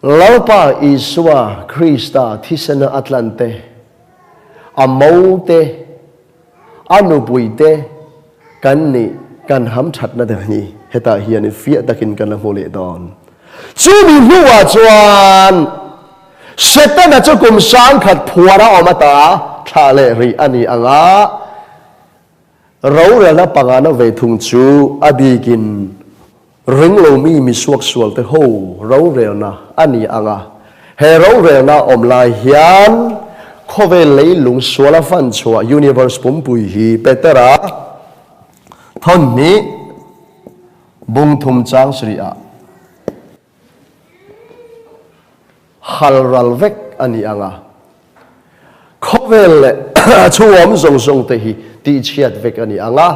Lalpa Isua Krista thisena a tlan te, a mo te, a nupui te kan nih kan ham thatna te hi hetah hian fiah takin kan la hmu leh dawn. Chumi hnuah chuan Setana chu kum sangkhat phuar a awm ata thlah leh rih a ni ang a, Rorelna pangana ve thung chu a bikin Ringlomi mi suaksualte ho rorelna a ni ang a, he rorelna awm lai hian khawvel leilung suala fan chhuah universe pumpui hi Petera thawn hnih bung thum chang sarih ah hal ral vek a ni ang a, khawvel leh a chhuawm zawng zawng te hi tihchhiat vek a ni ang a.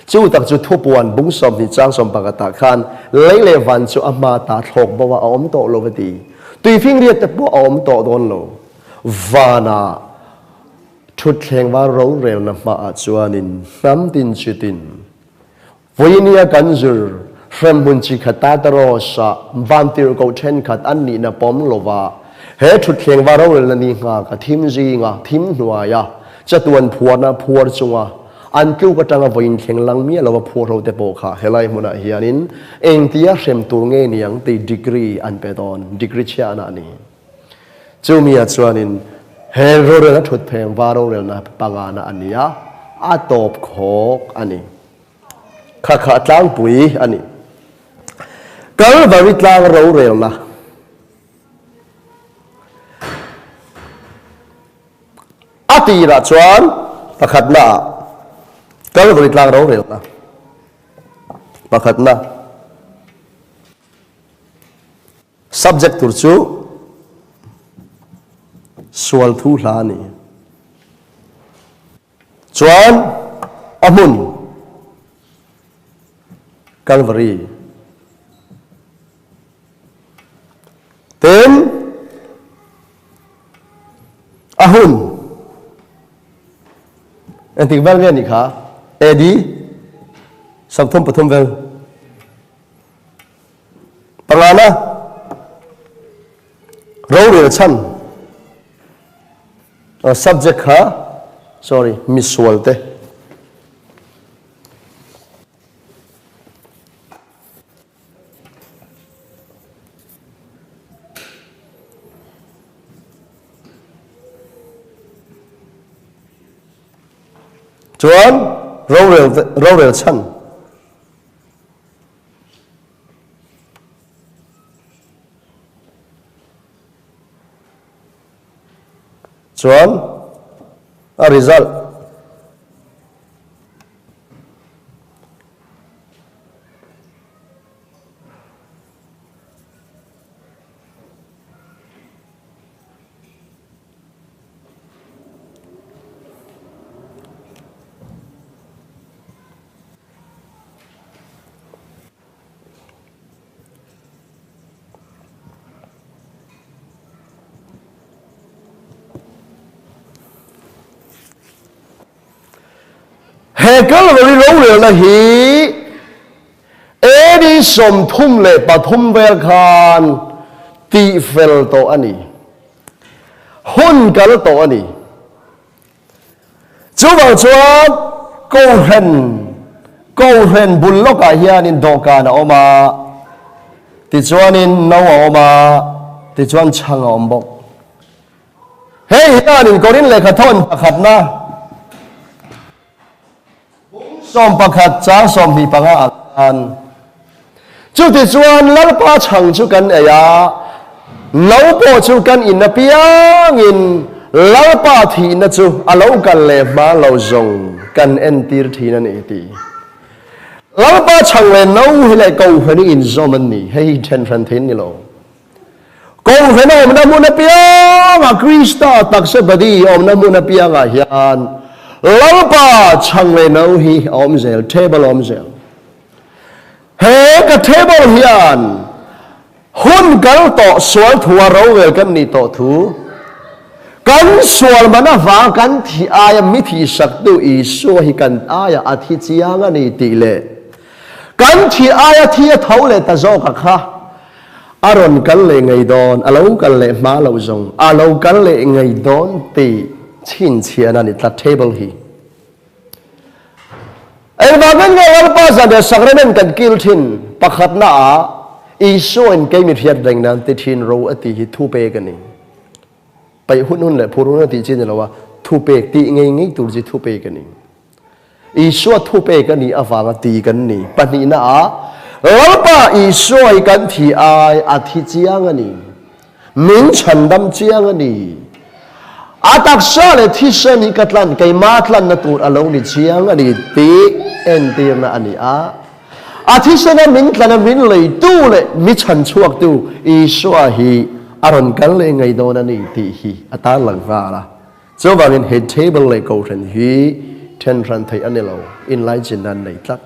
Chu tak chu thupuan bung 20 chang 11 ah khan lei leh van chu a hma ta thlawk bo a, a awm tawh lo a ti. Tuifingriat te pawh a awm tawh dawn lo. Vanah thutthleng var rorelna hmaah chuanin hnam tin chi tin Vawinia kan zir hremhmun chi khat Tartaros ah vantirhkoh thenkhat an nihna pawm lova he thutthleng va rorelna ni nghak a thim zinga thim hnuaia chatuan phuarna phuar chunga an tluk atanga vawiin thleng lang miah lova phuar ho te pawh kha helai hmunah hianin engtia hrem tur nge niang tih degree an pe dawn, degree chhiahna a ni. Chumi ah chuanin he rorelna thutthleng va rorelna pangana a ni a, a tawp khawk a ni. Kha kha tlangpui a ni. Kalvari tlang rorelna. A tirah chuan pakhatna ah Kalvari tlang rorelna pakhatna. Subject tur chu sual thu hla a ni. Chuan a hmun Calvary tin a hun engtik vel nge ni kha AD 33 vel. Pangana, Rorel chhan subject kha sorry misual te. Chuan rorel rorel chhan. Chuan a result. He Calvary rorelna hi AD 33 vel khan tihfel tawh a ni. Hun kal tawh a ni. Chuvang chuan Kohhran Kohhran bul lawkah hianin dawhkan a awm a, tichuanin no a awm a, tichuan chhang a awm bawk. Hei hianin Korin lehkhathawn pakhatna bung 11 chang 25 ah khan Chutichuan Lalpa chhang chu kan ei a, no pawh chu kan in apiangin Lalpa thihna chu a lo kal leh hma lo zawng kan entir thin a ni ti. Lalpa chhang leh no hi leh Kohhran hi inzawm an ni, hei hi then hran theih an ni lo. Kohhran awmna hmun apiangah Krista taksa body awmna hmun apiangah hian Lalpa chhang leh no hi a awm zel, table a awm zel. He ka table hian hun kal tawh sual thua rorel kan nih tawh thu, kan sual man avang kan thih aia mi thihsaktu Isua hi kan aia a thi chiang a ni tih leh kan thih aia thi a tho leh ta zawk a kha. A rawn kal leh ngei dawn, a lo kal leh hma loh zawng, a lo kal leh ngei dawn tih chhinchhiahna a ni tlat table hi. Engvangin nge Lalpa zanriah sacrament kan kil thin? Pakhatna ah Isuain kei mi hriat reng nan ti thin ro a tih hi thupek a ni. Paih hun hun leh phur hun a tih chi ni lo a, thupek tih ngei ngei tur chi thupek a ni. Isua thupek a nih avanga ti kan ni. Pahnihna ah Lalpa Isua hi kan thi ai a thi chiang a ni. Min chhandam chiang a ni. A taksa leh thisen hi ka tlan, keimah tlanna tur a lo ni chiang a ni tih entirna a ni a. A thisena min tlana min leitu leh mi chhanchhuaktu Isua hi a rawn kal leh ngei dawn a ni tih hi a tarlang nghal a. Chuvangin he table leh kohhran hi then hran theih a ni lo, inlaichin an nei tlat.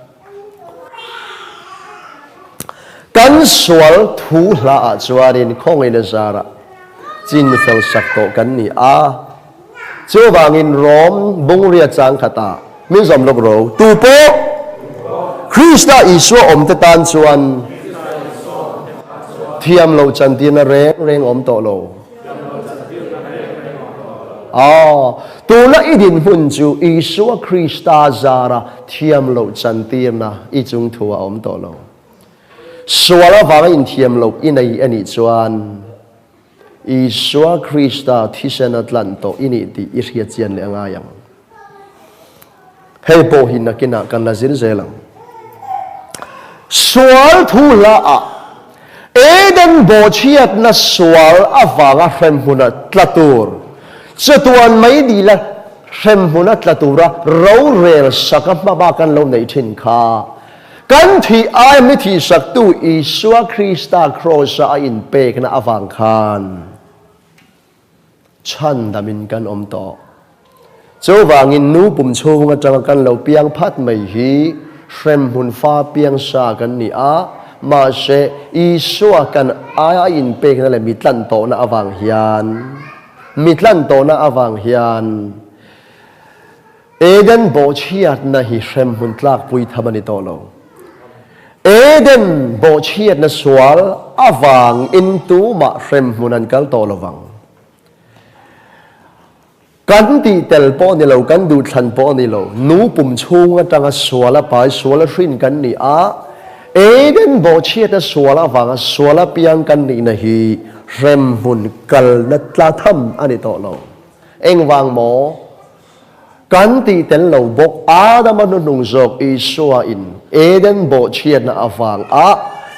Kan sual thu hla ah chuanin khawngaihna zarah chin fel sak tawh kan ni a. Chuvangin Rom bungria chang khatah min zawm lawk ro, tu pawh Krista Isua awmte tan chuan thiam loh chantirna reng reng awm tawh lo. Aw, tuna i dinhmun chu Isua Krista zara thiam loh chantirna i chung thu a awm tawh lo. Sual avanga inthiam loh i nei a nih chuan Isua Krista thisen a tlan tawh i nih tih i hriat chian leh a ngai ang. Hei pawh hi nakinah kan la zir zel ang. Sual thu hlaah Eden bawhchhiatna sual avanga hremhmuna tla tur, chatuan mai dila hremhmuna tla tura rorel saka hmaba kan lo neih thin kha kan thih aia mi thihsaktu Isua Krista Kraws-a a inpekna avang khan Chhandamin kan awm tawh. Chuvangin nu pum chhung atanga kan lo piang phat mai hi hremhmun fa piang sa kan ni a, mahse Isua kan aia a inpekna leh mi tlan tawhna avang hian mi tlan tawhna avang hian Eden bawhchhiatna hi hremhmun tlakpui tham a ni tawh lo. Eden bawhchhiatna sual avangin tumah hremhmun an kal tawh lo vang. Kan tih tel pawh a ni lo, kan duhthlan pawh a ni lo. Nu pum chhung atanga sual a pai, sual a hrin kan ni a, Eden bawhchhiatna sual avanga sual a piang kan nihna hi hremhmun kalna tla tham a ni tawh lo. Engvang maw? Kan tih tel lo bawk Adama hnuhnung zawk Isua in Eden bawhchhiatna avang a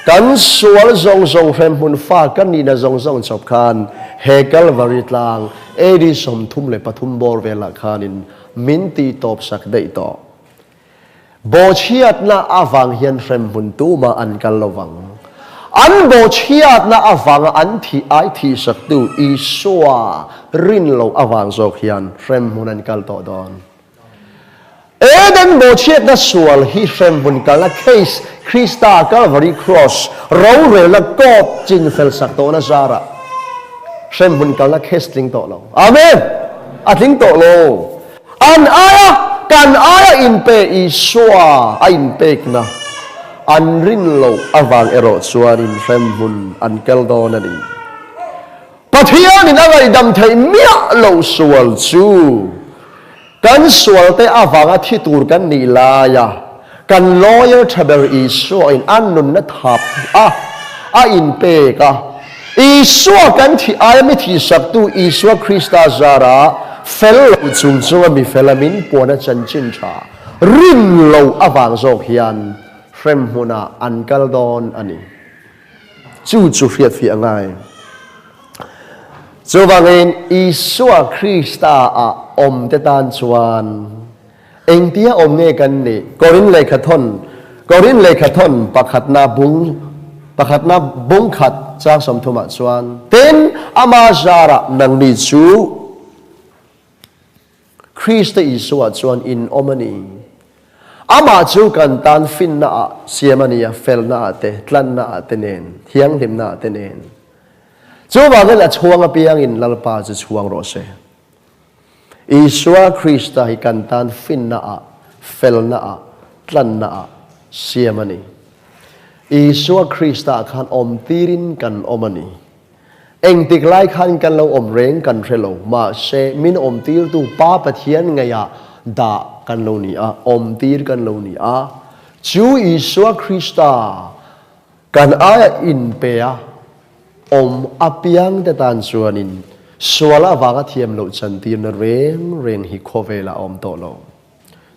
kan sual zawng zawng hremhmun fa kan nihna zawng zawng chawp khan he Kalvari tlang AD 33 bawr velah khanin min tih tawp sak daih tawh. Bawhchhiatna avang hian hremhmun tumah an kal lo vang. An bawhchhiatna avanga an thih ai thihsaktu Isua rin loh avang zawk hian hremhmun an kal tawh dawn. Eden bawhchhiatna sual hi hremhmun kalna case Krista Calvary Cross rorelna court chinfel sak tawhna zarah hremhmun kalna case tling tawh lo. Amen! A tling tawh lo. An aia kan aia inpe Isua a inpekna an rin loh avang erawh chuan inhremhmun an kel dawn a ni. Pathianin a ngaihdam theih miah loh sual chu kan sualte avanga thi tur kan nih laia kan lawyer tha ber Isuain a nunna thap a a inpek a, Isua kan thih aia mi thihsaktu Isua Krista zara fel lo chung chunga mi fel a min puan a chanchin tha rin lo avang zawk hian hremhmunah an kal dawn a ni. Chu chu hriatfiah a ngai. Chuvangin Isua Krista ah awmte tan chuan Engtia awm nge kan nih? Korin lehkhathawn, Korin lehkhathawn pakhatna bung, pakhatna bung khat chang sawmthumah chuan, Tin, ama zarah nangni chu Krista Isua chuan in awm a ni. Amah chu kan tan finna ah siam a ni a, felna ah te, tlanna ah te nen, thianghlimna ah te nen. Chuvangin a chhuang apiangin Lalpa chu chhuang rawh se. Isua Krista hi kan tan finna ah, felna ah, tlanna ah siam a ni. Isua Krista khan awm tirin kan awm a ni. Engtik lai khan kan lo awm reng kan hre lo, mahse min awm tirtu Pa Pathian ngeiah dah kan lo ni a, awm tir kan lo ni a. Chu Isua Krista kan aia inpe a, awm apiang te tan chuanin sual avanga thiam loh chantirna reng reng hi khawvelah a awm tawh lo.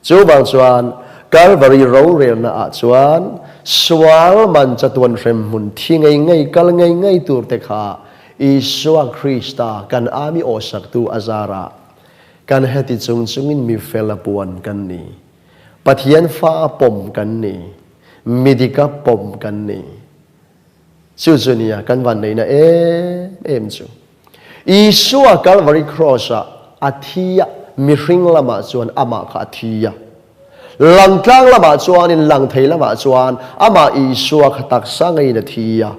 Chuvang chuan Kalvari rorelna ah chuan sual man chatuan hremhmun thi ngei ngei kal ngei ngei tur te kha Isua Krista kan ami awhsaktu a zarah kan heti chung chungin mi fel a puan kan ni. Pathian fa a pawm kan ni. Midika pawm kan ni. Chu chu nia kan vanneihna em em chu. Isua Calvary Cross ah a thi a, mihring lamah chuan amah kha a thi a. Langtlang lamah chuanin lang thei lamah chuan amah Isua kha taksa ngeiin a thi a.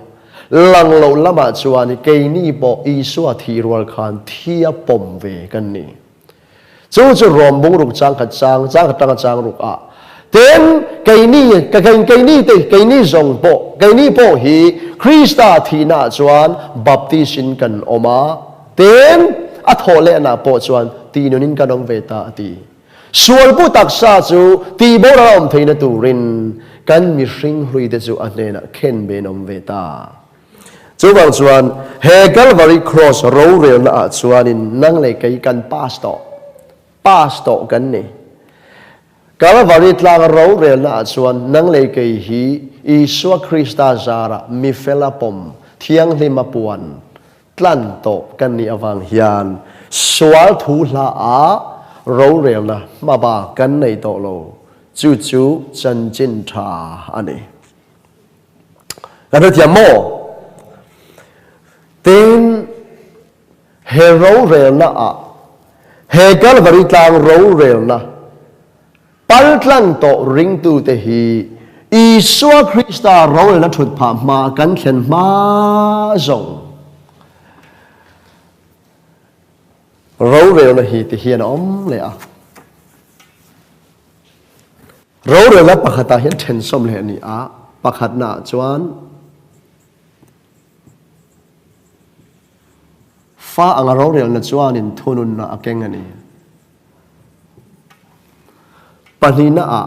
Lang loh lamah chuan keini pawh Isua thih rual khan thi a pawm ve kan ni. Chu chu Rom bungruk chang khat chang, chang khat tanga chang ruk ah. Tin, keini, ka kei, keini te, keini zawng pawh, keini pawh hi Krista thihna ah chuan baptist in kan awm a, tin, a thawh lehna pawh chuan tihnunin kan awm ve ta a ti. Sualpu taksa chu tihboral a awm theihna turin kan mihring hlui te chu a hnenah khen ve in awm ve ta. Chuvang chuan he Calvary Cross rorelna ah chuanin nang leh kei kan pass tawh, pass tawh kan ni. Calvary tlang rorelna ah chuan nang leh kei hi Isua Krista zarah mifela pawm, thianghlima puan, tlan tawh kan nih avang hian sual thu hla ah rorelna hmaba kan nei tawh lo. Chu chu chanchin tha a ni. Kan hrethiam maw? Tin, he rorelna ah, he Kalvari tlang rorelna paltlang tawh ringtute hi Isua Krista rorelna thut phah hma kan thlen hma zawng rorelna hi ti hian a awm leh a. Rorelna pakhatah hian thensawm leh a ni a, pakhatnaah chuan fa anga rorelna chuanin thununna a keng a ni. Pahnihnaah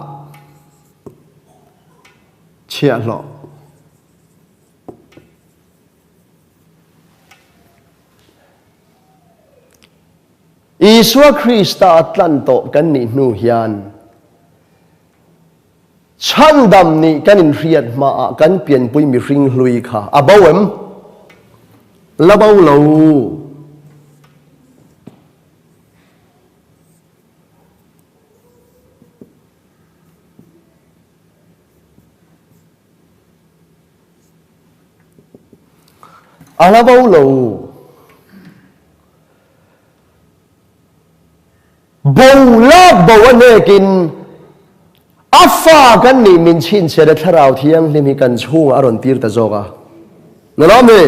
chhiahhlawh. Isua Krista a tlan tawh kan nih hnu hian chhandam nih kan inhriat hmaah kan pianpui mihring hlui kha a bo em? La bo lo. A la bo lo. Bo lak bo a hnekin a fa kan nih min chhinchhiat a Thlarau Thianghlim hi kan chhungah a rawn tir ta zawk a. Na lawm hi?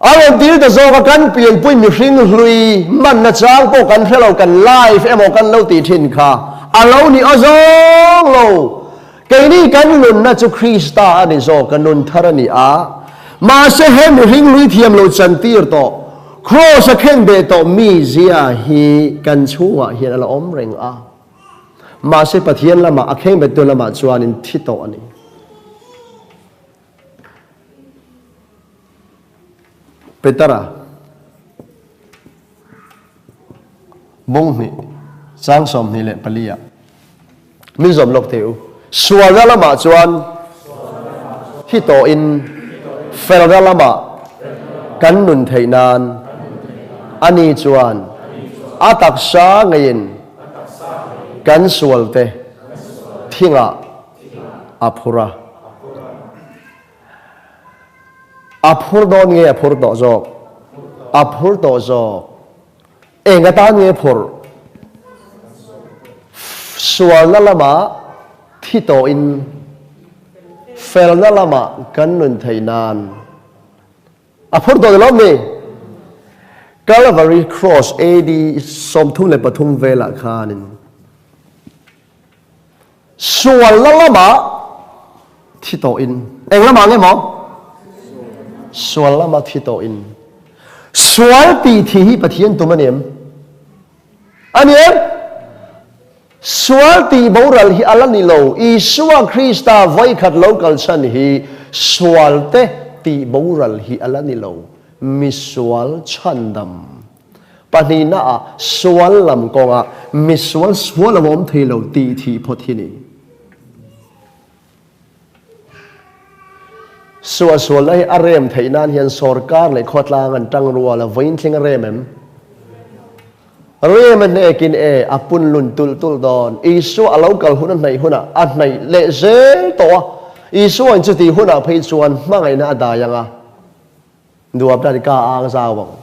A rawn tir ta zawk a, kan pianpui mihring hlui hmanna chang pawh kan hre lo, kan life emaw kan lo tih thin kha a lo ni aw zawng lo. Keini kan nunna chu Krista a ni zawk, ka nun thar a ni a. Mahse he mihring hlui thiam lo chantir tawh, Kraws a khen beh tawh mi zia hi kan chhungah hian a la awm reng a. Mahse Pathian lamah, a kheng bettu lamah chuanin thi tawh a ni. Petera bawng hnih chang 24 ah min zawm lawk teh u. Sualna lamah chuan thi tawhin felna lamah kan nun theih nan ani chuan a taksa ngeiin kan sualte thingah a phur a. A phur dawn nge a phur tawh zawk? A phur tawh zawk. Eng atan nge phur? Sualna lamah thi tawhin felna lamah kan nun theih nan a phur tawh ni lawm ni? Calvary Cross AD 33 velah khanin Sualna lamah Thi tawh in. Eng lamah nge maw? Sual lama thi tawh in. Sual tih thi hi Pathian tum a ni em? A ni em? Sual tih boral hi a la ni lo. Isua Krista vawikhat lo kal chhan hi sual te tih boral hi a la ni lo. Misual chhandam. Pahnihna ah sual lam kawngah misual sual a awm thei lo tih thih phawt hi ni. Suahsualna hi a rem theih nan hian sawrkar leh khawtlang an tang rual a, vawiin thleng a rem em? Rem a hnekin e, a pun lun tulh tulh dawn. Isua a lo kal hun a hnaih hunah a hnaih leh zel tawh a, Isuain chutih hunah phei chuan hmangaihna a dai ang a, Nuam tan ka ang zau ang.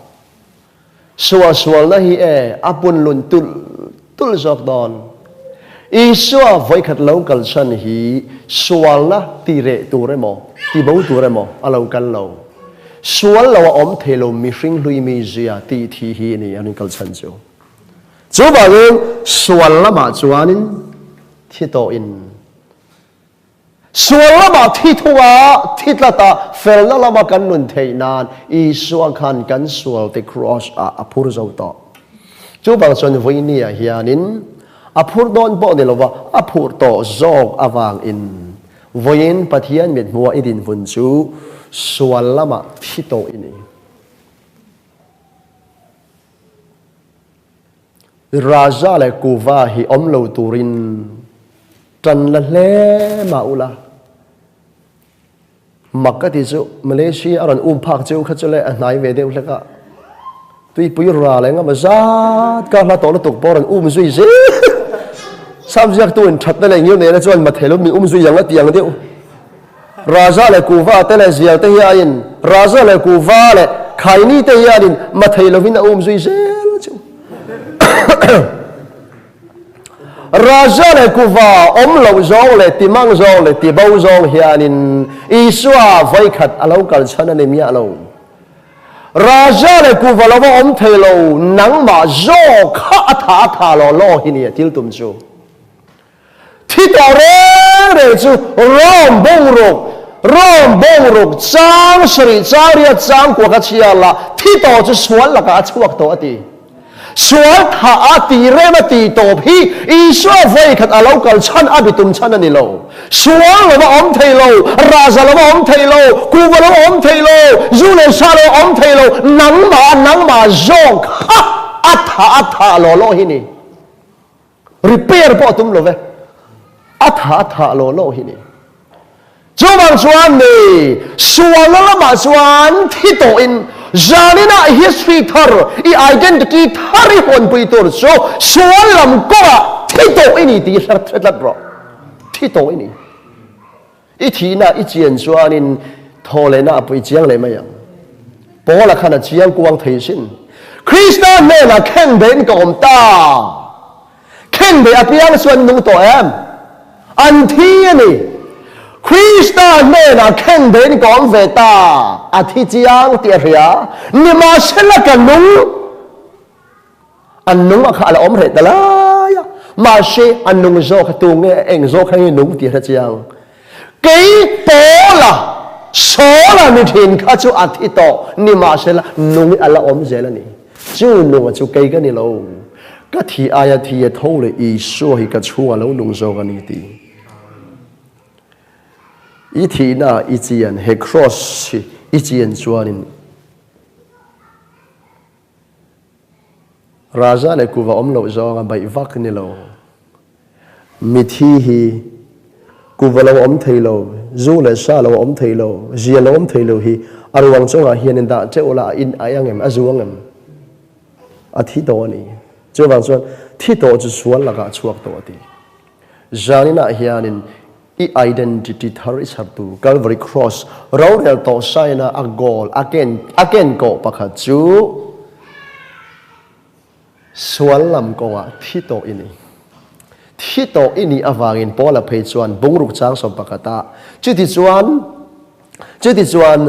Suahsualna hi e a pun lun tulh tulh zawk dawn. Isua vawikhat lo kal chhan hi sualna ti reh tur emaw, ti bo tur emaw a lo kal lo. Sual lo a awm thei lo mihring hlui mi zia tih thi hi ni an kal chhan chu. Chuvangin sual lamah chuanin thi tawhin Sual lamah thi thunga thi tlata felna lama kan nun theih nan Isua khan kan sualte Kraws ah a phur zo tawh. Chuvang chuan vawinia hianin a phur dawn pawh ni lova a phurh tawh zawk avangin vawiin Pathian mithmuha i dinhmun chu sual lamah thi tawh i ni. Raja leh Kuva hi awm lo turin tan la hle mah ula. Mak ka ti chu Malaysia a rawn um phak cheu kha chu le a hnai ve deuh hlek a. Tuipui ral eng emaw zat ka hla tawh lutuk pawh a rawn um zui zel. Sam ziaktu in thatna leh ngil nena chuan Mathelo min um zui ang a ti ang deuh. Raja leh Kuva te leh Zial te hianin Raja leh Kuva leh Khaini te hianin Mathei lovin a um zui zel chu. Raja leh Kuva awm loh zawng leh timang zawng leh tibo zawng hianin Isua vawikhat a lo kal chhan a ni miah lo. Raja leh Kuva lova awm thei lo nangmah zawk kha a tha a tha law law hi ni a thil tum chu. Thi tawh reng reng chu Rome boruak, Rome boruak chang sarih chang riat chang kua kha chhiar la, thi tawh chu sual lakah a chhuak tawh a ti. Sual thah a tih rem a tih tawp hi Isua vawikhat a lo kal chhan a bitum chhan a ni lo. Sual lo a awm thei lo, rahza lo a awm thei lo, kuhva lo a awm thei lo, zu leh sa lo a awm thei lo, nangmah nangmah zawk kha a thah a thah law law hi ni. Repair pawh a tum lo ve. A tha a tha law law hi ni. Chuvang chuan ni sualna lamah chuan thi tawhin zaninah history thar i identity thar i hawnpui tur chu sual lam kawngah thi tawh i ni tih i hre tlat rawh. Thi tawh i ni. I thihna i chian chuanin thaw lehna a pui chiang leh mai ang. Paula khan a chiang kuang thei sin. Krista hnenah khengbeiin ka awm ta. Khengbei apiang chuan nung tawh em? An thi a ni. Krista hnenah khengbeiin ka awm ve ta. A thi chiang tih a hria. Nimahsela ka nung. An nung a kha a la awm reh ta lai a, mahse a nung zawk kha tu nge eng zawk kha nge nung tih a hre chiang. Kei Paula, Saula ni thin kha chu a thi tawh, nimahsela nung hi a la awm zel a ni. Chu nunga chu kei ka ni lo, ka thi aia thi a tho leh Isua hi ka chhungah lo nung zawk a ni ti. I thihna i chian, he cross hi i chian chuanin, Raja leh kuva awm loh zawng a baih vak ni lo. Mithi hi kuva lo awm thei lo, zu leh sa lo awm thei lo, zia lo awm thei lo hi a ruang chungah hian in dah teuh la a in ai ang em, a zu ang em? A thi tawh a ni. Chuvang chuan thi tawh chu sual lakah a chhuak tawh a ti. Zaninah hianin I identity thar i chhartu Calvary Cross rorel tawh saina a goal a ken a ken kawh pakhat chu sual lam kawngah thi tawh i ni. Thi tawh i nih avangin Paula phei chuan bungruk chang 11 ah chuti chuan chuti chuan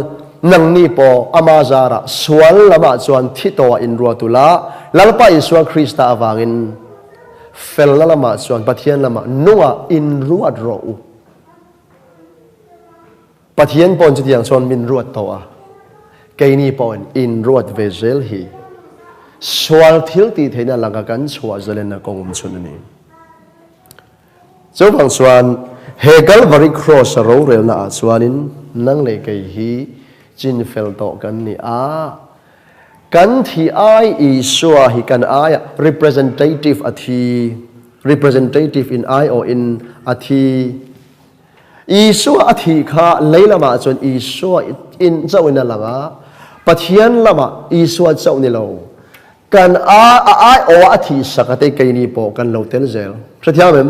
nangni pawh ama zarah sual lamah chuan thi tawhah inruat ula Lalpa Isua Krista avangin Felna lamah chuan Pathian lamah nungah inruat rawh u. Pathian pawhin chutiang chuan min ruat tawh a, keini pawhin in ruat ve zel hi sual thil tih theihna laka kan chhuah zelenna kawng awm chhun a ni. Chuvang chuan he Kalvari Kraws-a rorelna ah chuanin nang leh kei hi chin fel tawh kan ni a, kan thi ai Isua hi kan aia representative a thi, representative in aiawhin a thi. Isua a thih kha lei lamah chuan Isua in chauhin a lang a, Pathian lamah Isua chauh ni lo, kan a a aiawh a thih sak a te keini pawh kan lo tel zel. Hrethiam em?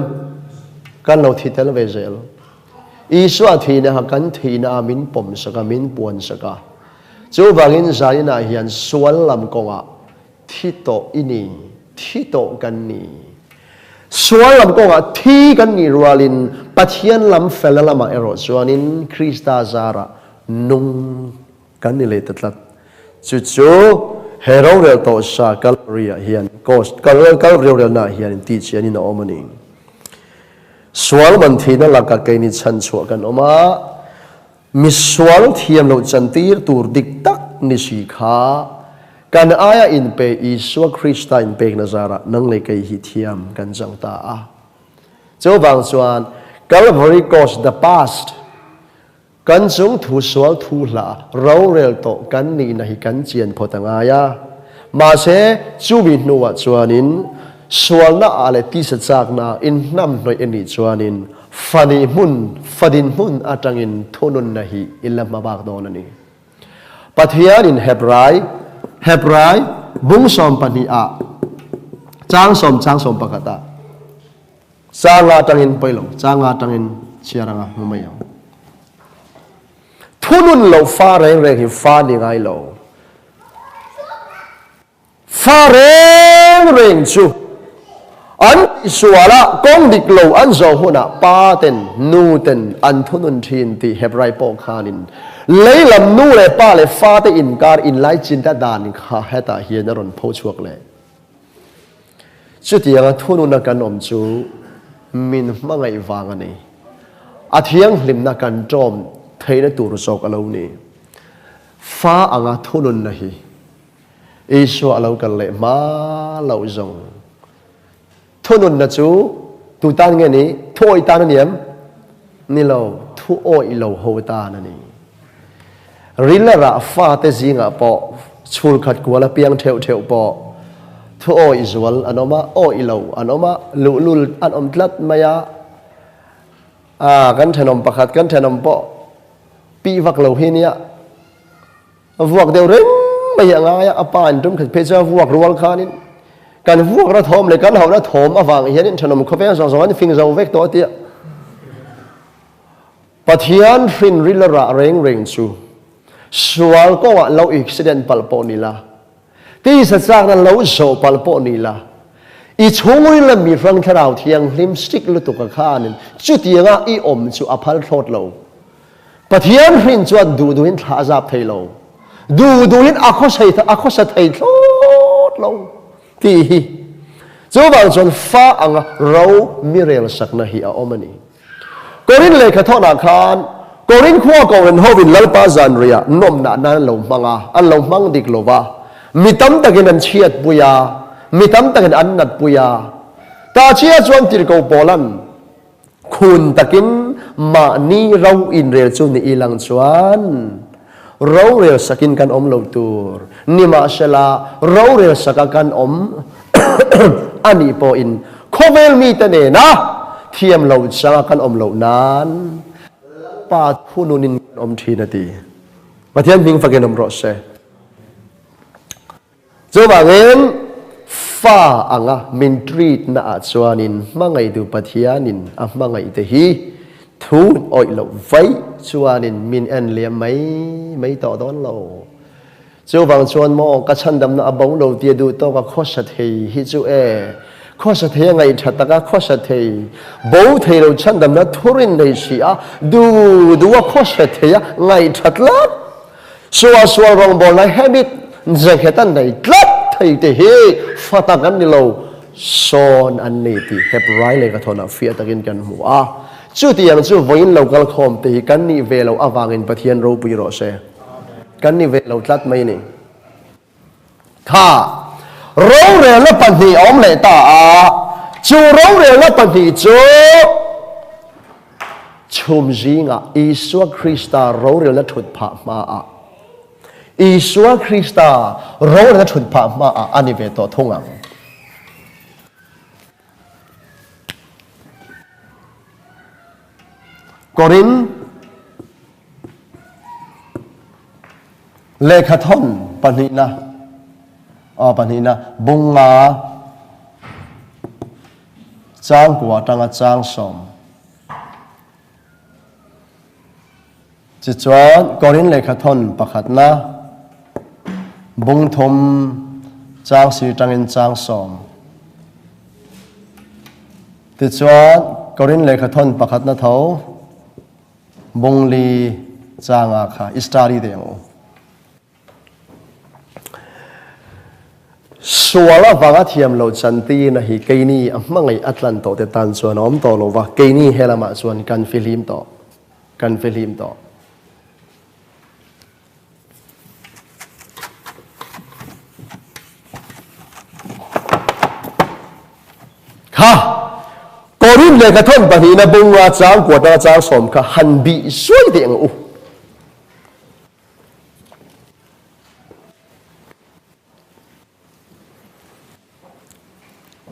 Kan lo thi tel ve zel. Isua thihna kha kan thihna a min pawm sak a, min puan sak a. Chuvangin zaninah hian sual lam kawngah Thi tawh i ni, thi tawh kan ni. Sual lam kawngah thi kan nih rualin Pathian lam felna lamah erawh chuanin Krista zarah nung kan ni leh ta tlat. Chu chu he rorel tawh sa Kalvari-ah hian, Kalvari rorelnaah hian tihchianin a awm a ni. Sual man thihna lakah keini chhanchhuah kan awm a, Misual thiam loh chantir tur dik tak ni si kha, kan aia inpe Isua Krista inpekna zarah nang leh kei hi thiam kan chang ta a. Chuvang chuan Calvary Cross the past, kan chung thu sual thu hla rorel tawh kan nihna hi kan chian phawt a ngai a. Mahse, chumi hnuah chuanin sualna ah leh tisa chakna inhnamhnawih a nih chuanin Fani hmun, fadin hmun atangin thununna hi i la hma bak dawn a ni. Pathianin Hebrai, Hebrai, bung 12 ah, chang sawm chang 11 ah, changa atangin pawi lo, changa atangin chhiar anga hmu mai ang. Thunun lo fa reng reng hi fa ni ngai lo. Fa reng reng chu an tihsual a, kawng dik lo an zawh hunah pa ten, nu ten an thunun thin tih Hebrai pawh khanin lei lam nu leh pa leh fate inkar inlaichinna dan kha hetah hian a rawn pho chhuak leh. Chutianga thununa kan awm chu min hmangaih vang a ni. A thianghlimna kan ṭawm theihna tur zawk a lo ni. Fa anga thununna hi Isua a lo kal leh hma loh zawng. Thununna chu tu tan nge ni? Thu awih tan a ni em? Ni lo, thu awih lo ho tan a ni. Rilerah fate zingah pawh chhul khat kual a piang theuh theuh pawh thu awih zual an awm a, awih lo an awm a, luhlul an awm tlat mai a. Kan thenawm pakhat, kan thenawm pawh pih vak lo hi nia. A vuak deuh reng mai hi a ngai a, a pa in tum khat phei chuan vuak rual khanin kan vuakna thawm leh kan hauhna thawm avang hianin thenawm khawveng zawng zawng an fing zo vek tawh a tia. Pathian hrin ril a rah reng reng chu sual kawngah lo accident palh pawh ni la, tisa chakna lo zawh palh pawh ni la, i chhungril a mi hrang thlarau thianghlim strict lutuk a khanin chutianga i awm chu a phal thlawt lo. Pathian hrin chuan duh duhin thla a zap thei lo, duh duhin a khawsei a khawsa thei thlawt lo tih hi. Chuvang chuan fa anga ro mi rel sakna hi a awm a ni. Korin lehkha thawnah khan Korin khua Korin hovin Lalpa zanriah nawmnah nan an lo hmang a, an lo hmang dik lo va, mi tam takin an chhiatpui a, mi tam takin an natpui a. Tahchia chuan tirhkoh Paula'n Khun takin mahni ro inrel chu ni ilang chuan rorel sakin kan awm lo tur. Nimahsela, rorel saka kan awm a nih pawhin khawvel mite nena thiam lo changa kan awm loh nan Lalpa thununin kan awm thin a ti. Pathian hming fakin awm rawh se. Chuvangin, fa anga min treat na ah chuanin hmangaihtu Pathianin a hmangaih te hi thu awih loh vaih chuanin min en liam mai mai tawh dawn lo. Chuvang chuan maw ka chhandamna a bo lo tia duh tawk a khawsa thei hi chu e, khawsa thei a ngaihtha tak a khawsa thei, bo thei lo chhandamna thurin nei si a, duh duh a khawsa thei a ngaihtha tlat. Suahsual rawngbawlna habit zenghet an nei tlat thei te hi fa tak an ni lo, sawn an ni tih Hebrai lehkhathawnah fiah takin kan hmu a. Chutiang chu vawiin lo kal khawm te hi kan nih ve loh avangin Pathian ropui rawh se. Kan ni ve lo tlat mai ni. Kha rorelna pahnih a awm leh ta a, chu rorelna pahnih chu chhum zingah Isua Krista rorelna thut phah hmaah Isua Krista rorelna thut phah hmaah a ni ve tawh thung ang. Korin lehkhathawn pahnihna aw pahnihna bunga changkua atanga changsawm Tichuan, Korin lehkhathawn pakhatna bung thum chang sir tangin chang sawm. Tichuan, Korin lehkhathawn pakhatna tho bung li changa kha i study teh ang u. Sual avanga thiam loh chantina hi keini a hmangaih a tlan tawh te tan chuan a awm tawh lo va, keini he lamah chuan kan fihlim tawh, kan fihlim tawh. Kha Korinth lehkhathawn pahnihna bunga chang kuatanga chang sawm kha han bih suai teh ang u.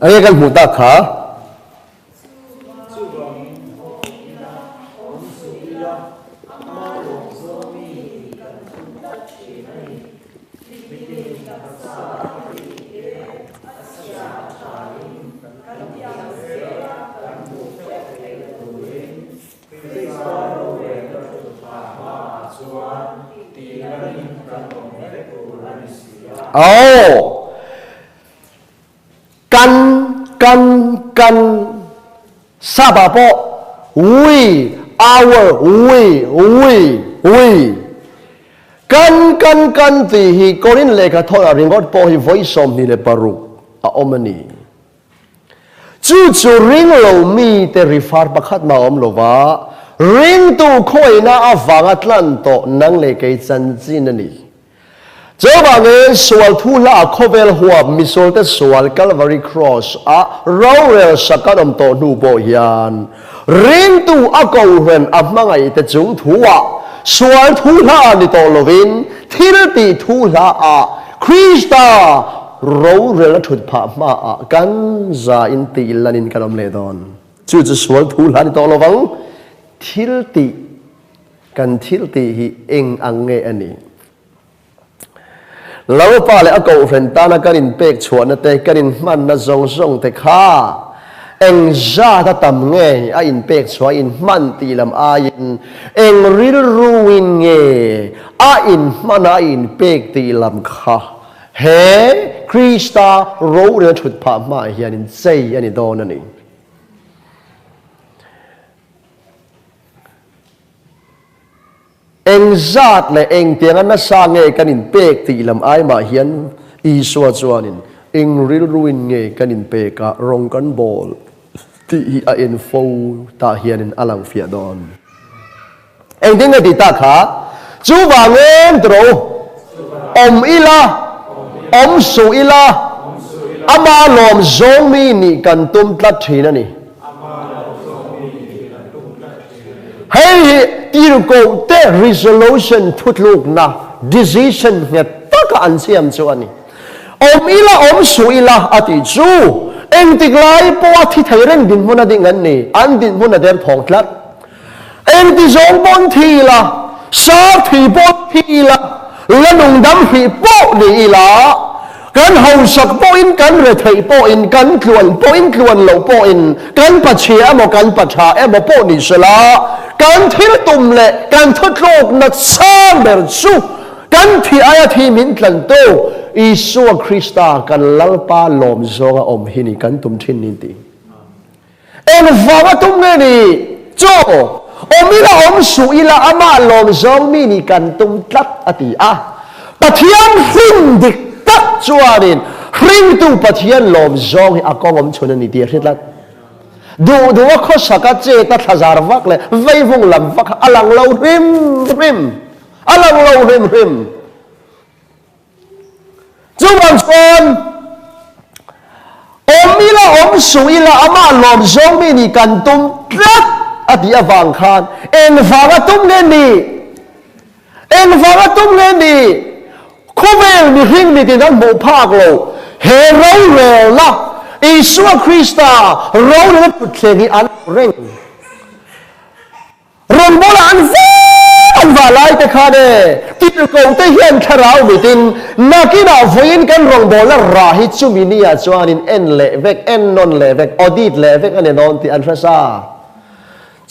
Enge kan hmuh tak kha? Krista rorelna thutphah hmaah chuan tih lanin kan awm vek tur a ni si a. Aw! Kan, kan, kan Sap ah pawh we, our, we, we, we. Kan, kan, kan tih hi Korin lehkha thawnah ringawt pawh hi vawi 26 a awm a ni. Chu chu ring lo mite rifar pakhat mah a awm lo va, ringtu khawihna avanga tlan tawh nang leh kei chanchin a ni. Chuvangin sual thu hla ah khawvel huap misualte sual Calvary Cross ah rorel sak an awm tawh hnu pawh hian ringtu a kohren a hmangaihte chung thu ah sual thu hla ah ni tawh lovin thil tih thu hla ah Krista Rorel a thut phah hmaah kan za in tih lanin kan awm leh dawn. Chu chu sual thu hla ni tawh lo vang. Thil tih, kan thil tih hi eng ang nge a nih? Lalpa leh a Kohhran tana kan inpek chhuahna te, kan inhmanna zawng zawng te kha eng zat a tam nge a inpek chhuah a inhman tih lam aiin eng rilruin nge a inhman a inpek tih lam kha He Krista rorel thut phah hmaah hianin chei a ni dawn a ni. Eng zat leh engtianga nasa nge kan inpek tih lam ai mah hian Isua chuanin eng rilruin nge kan inpek a rawng kan bawl tih hi a en fo tah hianin a lang fiah dawn. Engtin nge tih tak kha? Chuvangin tiro awm ila, awm suh ila, ama lawm zawng mi nih kan tum tlat thin a ni. Hei hi tirhkohte resolution thutlukna, decision, nghet taka an siam chu a ni. Awm ila, awm suh ila a tih chu engtik lai pawha thi thei reng dinhmun a ding an ni, an dinhmun a derthawng tlat. Engti zawng pawn thi ila, sar thi pawh thi ila, la nungdam hrih pawh ni ila, kan hausak pawhin, kan retheih pawhin, kan tluan pawhin, tluan loh pawhin, kan pachhia emaw, kan patha emaw pawh ni sela, kan thil tum leh kan thutlukna chang ber chu kan thi aia thi min tlantu Isua Krista kan Lalpa lawm zawnga awm hi ni kan tum thin ni ti. Engvang a tum nge ni? Chaw awm ila awm suh ila amah lawm zawng mi nih kan tum tlat a ti a. Pathian hrin dik tak chuanin hringtu Pathian lawm zawng hi a kawng awm chhun a ni tih a hre tlat. Duh duh a khawsak a chet a thlazar vak leh veivung lam vak kha a lang lo hrim hrim. A lang lo hrim hrim. Chuvang chuan awm ila awm suh ila amah lawm zawng mi nih kan tum tlat a tih avang khan engvanga tum nge ni? Engvanga tum nge ni? Khawvel mihring mitin an hmuh phak lo he rorelna Isua Krista rorelna thutthleng hi an hmu reng. Rawngbawla an vah an vah lai te khan e, tirhkoh te hian thlarau mitin nakinah vawiin kan rawngbawlna rah hi chumi nia chuanin en leh vek, en nawn leh vek, audit leh vek a ni dawn tih an hre sa.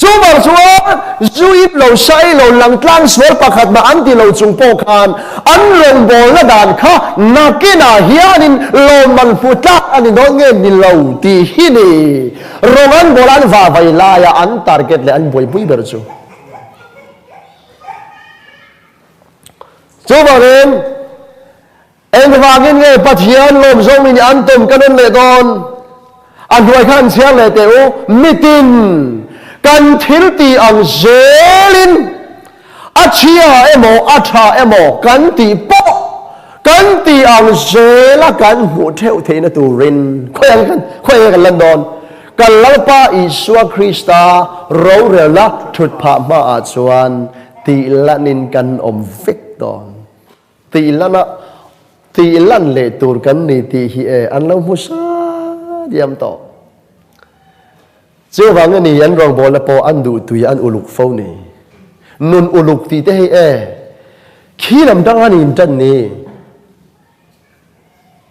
Chuvang chuan zu ip lo, sai lo, langtlang sual pakhat mah an ti lo chung pawh khan an rawngbawlna dan kha nakinah hianin lawmman hmu tlak a ni dawn nge ni lo tih hi ni. Rawng an bawl an vah vai laia an target leh an buaipui ber chu. Chuvangin, engvangin nge Pathian lawmzawng mi nih an tum ka nawn leh dawn? A hnuai kha an chhiar leh teh u, mitin kan thil tih ang zelin a chhia emaw a tha emaw kan tih pawh kan tih ang zela kan hmuh theuh theihna turin khawiah kan khawiah kan lan dawn? Kan Lalpa Isua Krista rorelna thutphah hmaah chuan tih lanin kan awm vek dawn. Tih lana tih lan leh tur kan ni tih hi e an lo hmu sa diam tawh. Chuvang a ni an rawngbawlna pawh an duh tui an uluk fo ni. Nun uluk tih te hei e, khi lam dang an in tan ni.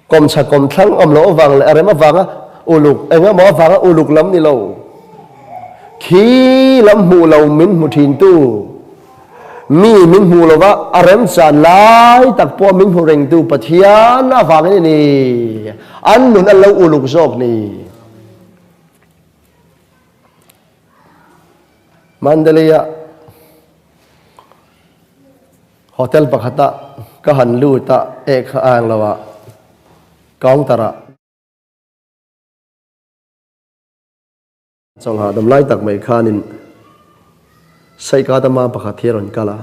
Kawmchhak kawmthlang awm loh avang leh a rem avanga uluk eng emaw avanga uluk lam ni lo. Khi lam hmuh lo min hmu thin tu, mi min hmuh lova a remchan lai tak pawh min hmu reng tu Pathian avangin a ni an nun an lo uluk zawk ni. Mandalay-a hotel pakhata ka han lut a, eh kha a ang lo a, counter-ah. Chawlhah dam lai tak mai khanin Saikata ma pakhat hi a rawn kal a.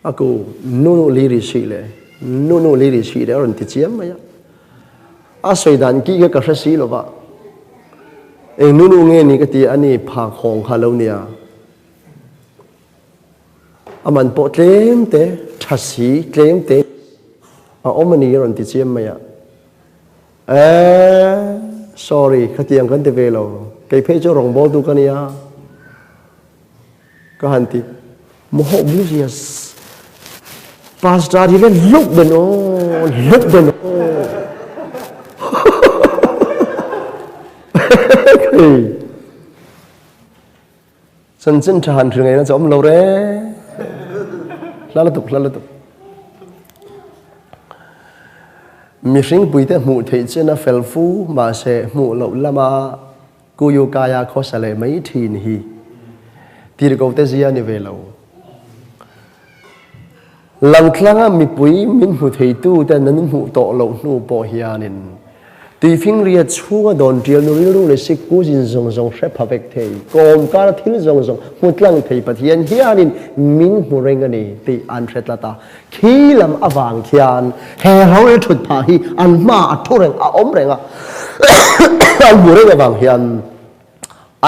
A ku nu nu li ri sih le, nu nu li ri sih le a rawn ti chiam mai a. A sawi dan ki kha ka hre si lo va. Eng nu nu nge ni ka ti a, ani phak hawng kha lo nia. A man pawh tlem te, tha si tlem te a awm a ni a rawn ti chiam mai a. Eeh sorry khatiang kan ti ve lo, kei phei chu rawngbawltu ka nia. Ka han ti Maw Moses Pastor hi len hluk den aw hluk den aw Khei Chanchin tha han hrilh ngaihna chu awm lo re Hla lutuk hla lutuk Mihring puite hmuh theih chin a fel fu mahse hmuh loh lama Kuyukaya khawsa leh mai thin hi tirhkohte zia ni ve lo. Langtlanga mipui min hmu theitu ten an hmuh tawh loh hnu pawh hianin tuifingria chhunga dawn tial nu rilru leh sikku zin zawng zawng hre pha vek thei, kawmkar thil zawng zawng hmu tlang thei Pathian hianin min hmu reng a ni tih an hre tlat a. Khi lam avang khian he rorel thut phah hi an hma a thu reng a awm reng a, an hmu reng avang hian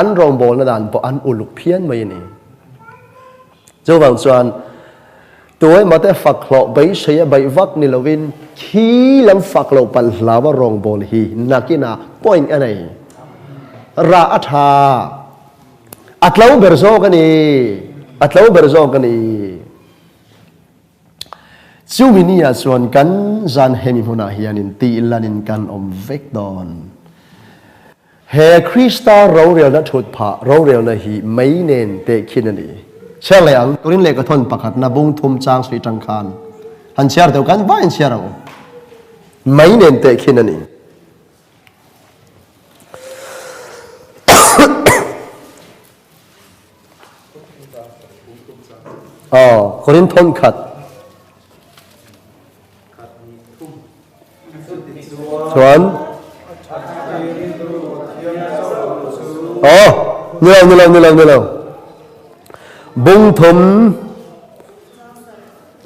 an rawngbawlna dan pawh an uluk phian mai a ni. Chuvang chuan tuemaw te fak hlawh beisei a baih vak ni lovin khi lam fak loh palh hlau a rawngbâwl hi nakinah point a nei. Rah a tha. A tlo ber zawk a ni. A tlo ber zawk a ni. Chumi ni ah chuan kan zan hemi hmunah hianin tih lanin kan awm vek dawn. He Krista rorelna thut phah rorelna hi mei nen tehkhin a ni. Chhiar leh ang, Turin lehkha thawn pakhatna bung thum chang sui tang khan han chhiar deuh kan vaiin chhiar ang u. Mei nen tehkhin a ni. Aw, Korin thawn khat. Chuan. Ni lo, ni lo, ni lo, ni lo. Bung thum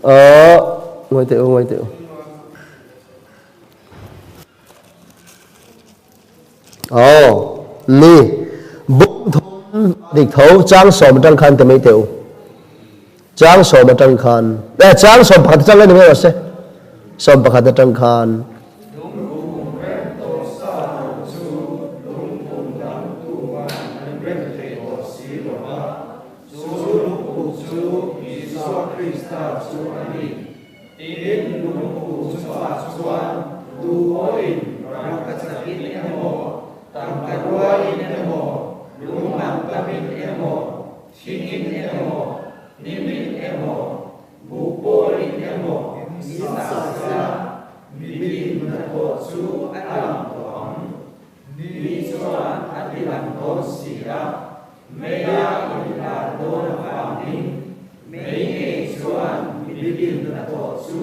Ờ, ngồi tiểu, ngồi tiểu. Ồ, ni. Bung thum dik tho chang sawm atang khan ti mai teh u. Chang sawm atang khan eh chang sawm pakhat atang ni mai rawh se. Sawm pakhat atang khan. Lungphum rem tawh sa lo chu lungphum dang tuman an rem thei tawh si lo va, chu lungphum chu Isua Krista chu a ni. Tin, lungphum chungah chuan duhawin rangkachakin emaw, tangkaruain emaw, lunglam tamin emaw, thingin emaw, hnimin emaw, buhpawlin emaw in sa sela, mitin hnathawh chu a lang tawh ang. Ni chuan a ti lang dawn si a, meia inlar dawn avangin mei ngei chuan mitin hnathawh chu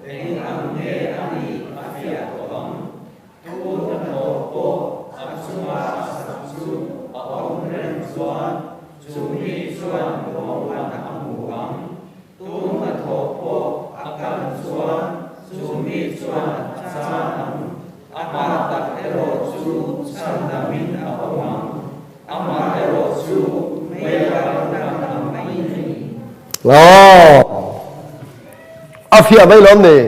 eng ang nge a nih a fiah tawh ang. Tu hnathawh pawh a chunga a sak chu a awm reng chuan chu mi chuan lawmman a hmu ang. Tu hnathawh pawh a kal chuan chu mi chuan a chan ang. Amah tak erawh chu chhandamin a awm ang. Amah erawh chu meia lo lang ang mai a ni. Aw, a fiah mai lawm ni.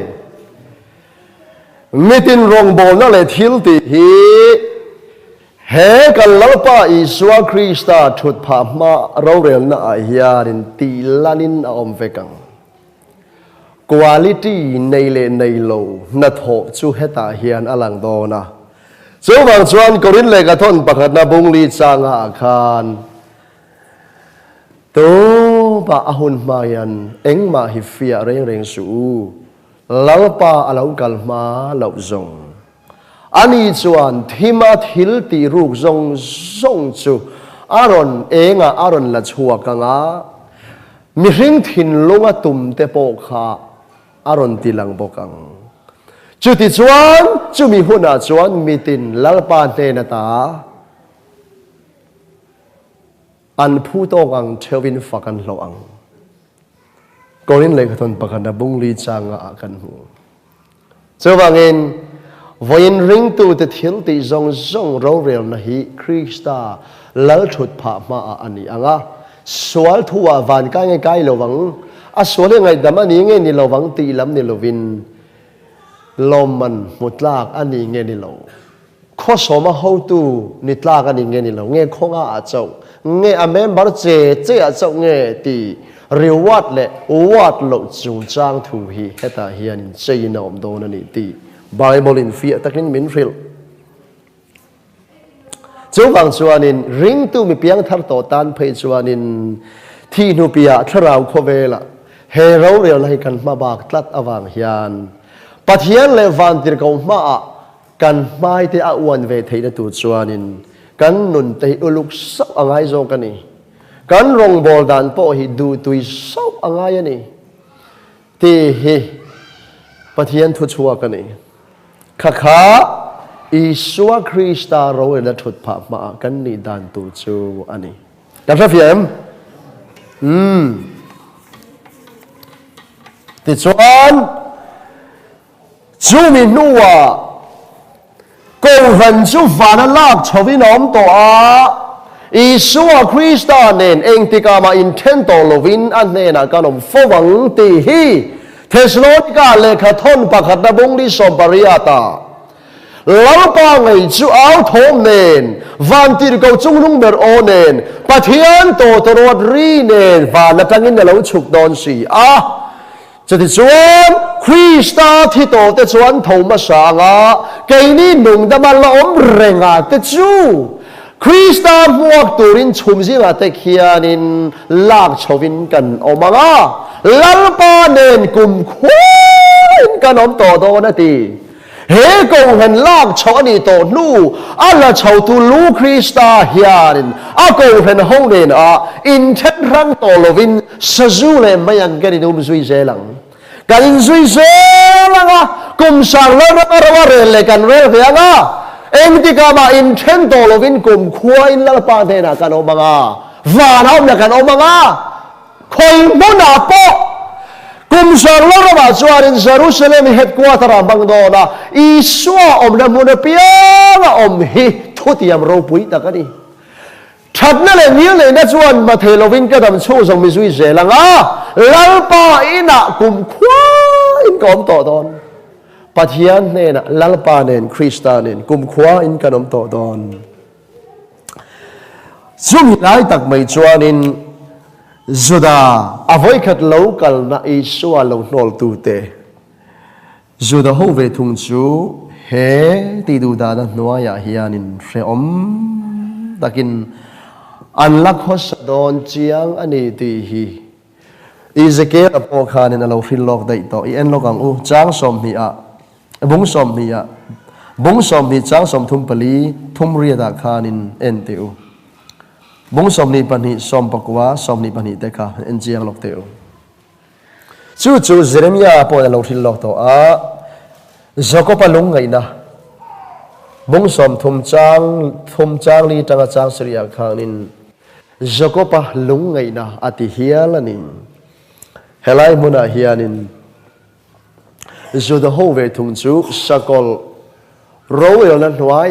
Mitin rawngbawlna leh thil tih hi he kan Lalpa Isua Krista thut phah hma rorelna ah hianin tih lanin a awm vek ang. Quality nei leh nei lo hnathawh chu hetah hian a lang dawn a. Chuvang chuan Korin lehkha thawn pakhatna bungli changa ah khan Tupah a hun hma hian engmah hi fiah reng reng suh u, Lalpa a lo kal hma loh zawng. Ani chuan thima thil tih ruk zawng zawng chu a rawn engah a rawn la chhuak ang a, mihring thinlunga tum te pawh kha a rawn ti lang bawk ang. Chutichuan, chumi hunah chuan mitin Lalpa hnen ata an phu tawk ang theuhin fak an hlawh ang. Korin lehkhathawn pakhat a bungli changa ah kan hmu. Chuvangin, vawiin ringtute thil tih zawng zawng rorelna hi Krista lal thut phah hmaah a ni ang a, sual thuah van kai nge kai lo vang, a sual hi ngaihdam a ni nge ni lo vang tih lam ni lovin lawmman hmu tlak a ni nge ni lo. Khaw sawma hotu ni tlak a ni nge ni lo nge khawnga ah chauh nge a member che che ah chauh nge tih reward leh ward loh chungchang thu hi hetah hian in cheiin a awm dawn a ni tih Bible in fiah takin min hrilh. Chuvang chuanin ringtu mi piangthar tawh tan phei chuanin thih hnupiah thlarau khawvelah he rorelna hi kan hma bak tlat avang hian Pathian leh vantirhkoh hmaah Kan hmaite a uan ve theihna tur chuanin kan nunte hi uluk sauh a ngai zawk a ni. Kan rawngbâwl dan pawh hi duhtui sauh a ngai a ni tih hi Pathian thuchhuak a ni. Kha kha Isua Krista rorelna thut phah hmaah kan nih dan tur chu a ni. Kan hrefiah em? Umm. Tichuan. Chumi hnuah Kohhran chu vana lak chhovin a awm tawh a, Isua Krista nen engtikah mah inthen tawh lovin a hnenah kan awm fo ang tih hi Thesalonika lehkha thawn pakhatna bungli sawmpariata Lalpa ngei chu au thawm nen, vantirhkoh chungnung ber aw nen, Pathian tawtawrawt ri nen van atangin a lo chhuk dawn si a. Chutichuan, Krista thi tawhte chuan tho hmasa anga keini nungdama la awm renga te chu Krista hmuak turin chhum zingah te khianin lak chhovin kan awm ang a, Lalpa nen kum khuain kan awm tawh dawn a ti. He kohhran lak chhoh a nih tawh hnu a la chhotu lu Krista hianin a kohhran ho nen a inthen hrang tawh lovin sazu leh mei ang kan inum zui zel ang. Kan inzui zel ang a, kum sang lalram a ro a rel leh kan rel ve ang a. Engtikah mah inthen tawh lovin kumkhua in Lalpa hnenah kan awm ang a, vanah awmna kan awm ang a, khawi hmunah pawh kum sang lo ramah chuanin Jerusalem hi headquarter ah hmang dawn a, Isua awmna hmun apianga awm hi thutiam ropui tak a ni. Thatna leh ngilneihna chuan ma thei lovin ka dam chhung zawng mi zui zel ang a, Lalpa inah kumkhua in ka awm tawh dawn. Pathian hnenah Lalpa nen Krista nen kumkhua in kan awm tawh dawn. Chumi lai tak mai chuanin Juda a vawikhat lo kalna Isua lo hnawltute Juda ho ve thung chu he tih duh dahna hnuaiah hianin hrehawm takin an la khawsa dawn chiang a ni tih hi Ezekiel-a pawh khanin a lo hrilh lawk daih tawh. I en lawk ang u, chang sawmhnih ah, bung 20 ah, bung 20 chang 34, thum riatah khanin en teh u. Bung 22, 19, 22 te kha en chiang lawk teh u. Chu chu Jeremia pawhin a lo hrilh lawk tawh a, Jakob-a lungngaihna bung 30 chang thum chang li tanga chang sarih ah khanin Jakob-a lungngaihna a ti hial a ni. Helai hmunah hianin Juda ho ve thung chu sakawlh rorelna hnuai.